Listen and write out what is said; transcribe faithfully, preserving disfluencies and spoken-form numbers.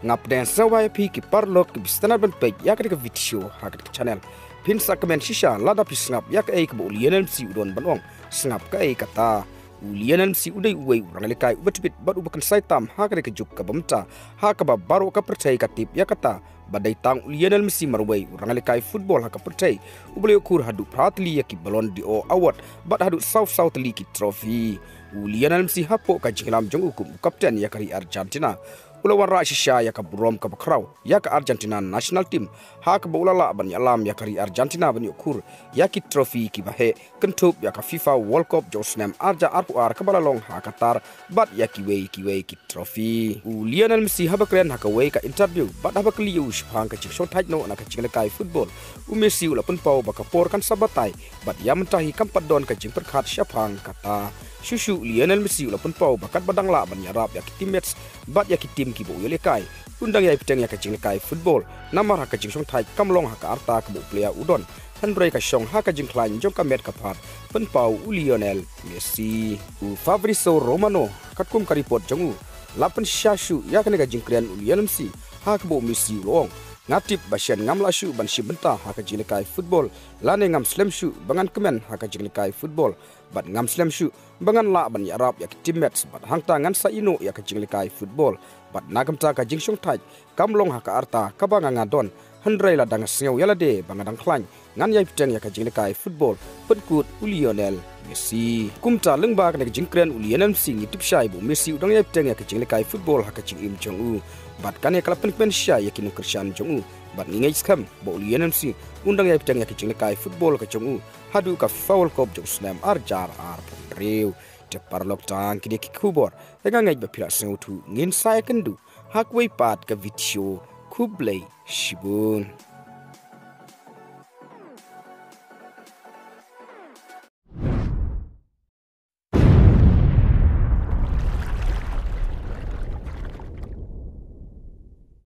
Nga pdiang sngewbha ïa phi ki paralok kiba sngewtynnat ban peit ïa kane ka video ha kane ka channel. Phin sa kmen shisha lada phi sngap ïa kaei kaba u Lionel Messi u don ban ong. Sngap kaei kata. U Lionel Messi u dei uwei u rangïalehkai uba tbit bad uba kynsai tam ha kane ka juk kaba mynta, ha kaba baroh ka pyrthei ka tip ïa kata. Ba dei tang u Lionel Messi marwei u rangïalehkai football ha ka pyrthei uba la ïoh khur haduh phra tylli ïa ki Ballon d'Or award bad haduh saw saw tylli ki trophy. U Lionel Messi hapoh ka jingïalam jong u kum u kapten ïa ka ri Argentina, u la wanrah shisha ïa ka burom kaba khraw ïa ka Argentina national team, ha kaba u la lah ban ïalam ïa ka ri Argentina ban ïoh khur ïa ki trophy kiba heh, kynthup ïa ka FIFA World Cup jong u snem arhajar arphew ar kaba la long ha Qatar, bad ïa kiwei kiwei ki trophy. U Lionel Messi haba kren ha kawei ka interview bad haba kylli ïa u shaphang ka jingshongthait noh na ka jingïalehkai football, u Messi u la pynpaw ba ka por kan sa batai bad ïa mynta hi kam pat don ka jingpyrkhat shaphang kata. Shuh shuh u Lionel Messi u la pynpaw ba katba dang lah ban ïarap ïa ki teammates bad ïa ki team kiba u ïalehkai, un dang ïai bteng ïa ka jingïalehkai football, namar ha ka jingshongthait kam long ha ka rta kaba u player u don, hynrei ka shong ha ka jingkhlaiñ jong ka met ka phad, pynpaw u Lionel Messi. U Fabrizio Romano, katkum ka report jong u, la pynshai shuh ïa kane ka jingkren u Lionel Messi, ha kaba u Messi u la ong: Nga tip ba shen ngam lah shuh ban shim bynta ha ka jingïalehkai football, lane ngam slem shuh ba ngan kmen ha ka jingïalehkai football, bad ngam slem shuh ba ngan lah ban ïarap ïa ki teammates, bad hangta ngan sa ïehnoh ïa ka jingïalehkai football. Bad na ka bynta ka jingshongthait, kam long ha ka rta kaba nga nga don, hynrei lada nga sngew ïa lade ba nga dang khlaiñ, ngan ïai bteng ïa ka jingïalehkai football, pynkut u Lionel Messi. Kumta lyngba kane ka jingkren u Lionel Messi ngi tip shai ba u Messi u dang ïai bteng ïa ka jingïalehkai football ha ka jingim jong u. Bad kane ka la pynkmen shai ïa ki nongkyrshan jong u. Bad ngi ngeit skhem ba u Lionel Messi un dang ïai bteng ïa ka jingïalehkai football ka jong u haduh ka FIFA World Cup jong u snem arhajar arphew hynriew. Te paralok, tang kine ki khubor, nga ngeit ba phi la sngewthuh, ngin sa ïakynduh ha kawei pat ka video. Khublei shibun.